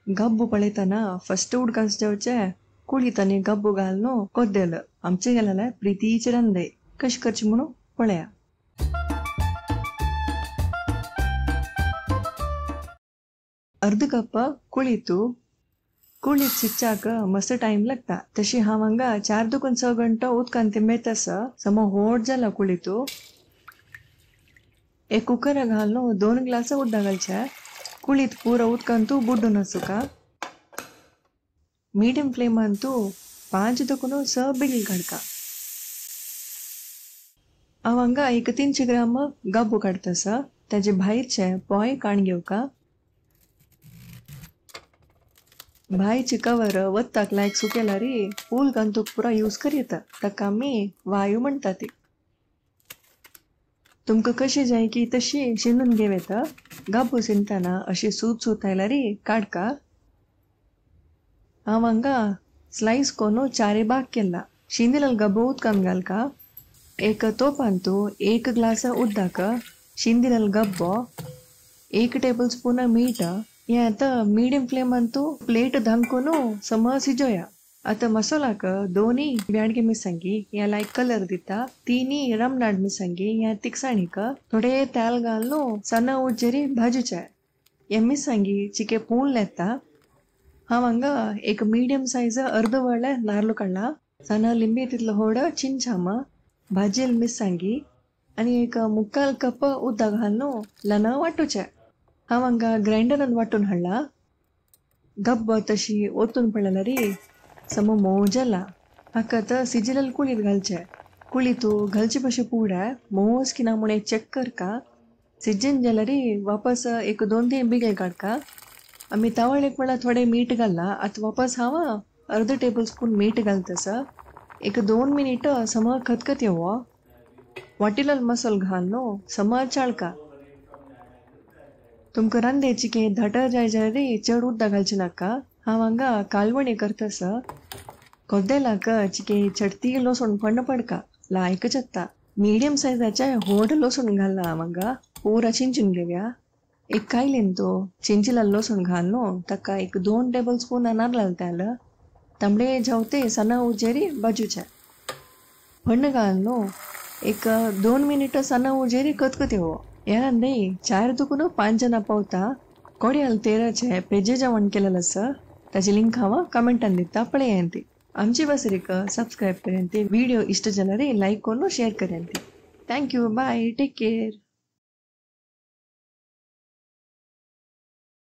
गब्बू पळयतना फस्ट उडकास जेवचे कुळीत आनी गब्बू घालून कोद्देल आमचे गेलेले प्रितीचे रांदे कशें करचें म्हणून पळया. अर्द कप कुळीतू कुळीत शिजच्याक मस्त टाइम लागता. तशी हांव हांगा 4 दुकून 6 घंटो उदकान तिंबेत आसा. सम होड जाला कुळीतू. एक कुकरा घालून 2 ग्लास उदक घालचे. कुळीत पुरो उदकान तूं बुड्डून आसूका. मीडियम फ्लेमान तूं 5 दुकून 6 बिगल काडका. हांव हांगा एक 300 ग्राम गब्बू काडता. ताजे भायरचे पोय काण घेवका. भायचे कवर वत्ताक लायक सुकेला रे पूल घालून पुरा यूज करता. ताका आमी वायू म्हणटा ती. तुमकां कशी जाय की तशी शिंदून घेव येता. गब्बू शिंदतना अशी सूत सूत आयला रे काडका. हांव हांगा स्लायस करून 4 भाग केला. शिंदिलेलो गब्बू उदकान घालका. एक तोपांतू 1 ग्लास उदक, शिंदिलेलो गब्बो, 1 टेबल स्पून मीठ. हे आतां मीडियम फ्लेमांतू प्लेट धांकून सम शिजोया. आतां मसालाक 2 ब्याडगे मिरसांगी ह्या लायक कलर दिता, 3 रमनाड मिरसांगी ह्या तिखसाणीक, थोडे तेल घालून सన్న उज्जेरी भाजूचे. हे मिरसांगी चिके पूण येता. हांव हांगा एक मीडियम सायज अर्द व्हडले नारलो काडला, सन्न लिंबी तितलो होड चिंचाम, भाजेल मिरसांगी आनी एक 3/4 कप उदक घालून ल्हान वांटूचे. हांव हांगा ग्रायंडरान वांटून हाडला. गब्बो तशी ओतून पडलेला रे सम मोव जाला. हाका आतां सिजिलेल कुळीत घालचे. कुळीतू घालचे पशे पुड्या मोवस की ना म्हूण एक चॅक करका. सिजन जाल्यार वापस एक 2-3 बिगल काडका. आमी तावळेक म्हणल्यार थोडे मीठ घालला. आतां वापस हांव अर्द टेबल स्पून मीठ घालता. एक 2 मिनिट सम खतखत येवो. वाटिलेलो मसालो घालून सम चाळका. तुमकां रांदेची की धट जाय जाल्यार चड उदक घालचें नाका. हांव हांगा कालवणी करतास. कोद्देलाक चिके चडती लसूण पण्ण पडका लायक जाता. मीडियम सायजाचे होड लसूण घालला हांव हांगा. पुरा चिंचून घेवया. एक कायलीन तो चिंचिलेलो लसूण घालून ताका एक 2 टेबल स्पून नारळ तेल, तांबडे जेवते सన్న उजेरी भाजूचे. फण्ण घालून एक 2 मिनिटां सन्न उजेरी खतखत येवो. हे रांदे 4 दुकून 5 जाणां पावता. कोड्याल तेराचे पेजे जेवण केलेलें आसा. ताची लिंक हांव कमेंटान दिता, पळयात. आमची बसरीक सबस्क्रायब करयांत. व्हिडिओ इश्ट जाल्यार लायक करून share करयांत. Thank you, bye, take care.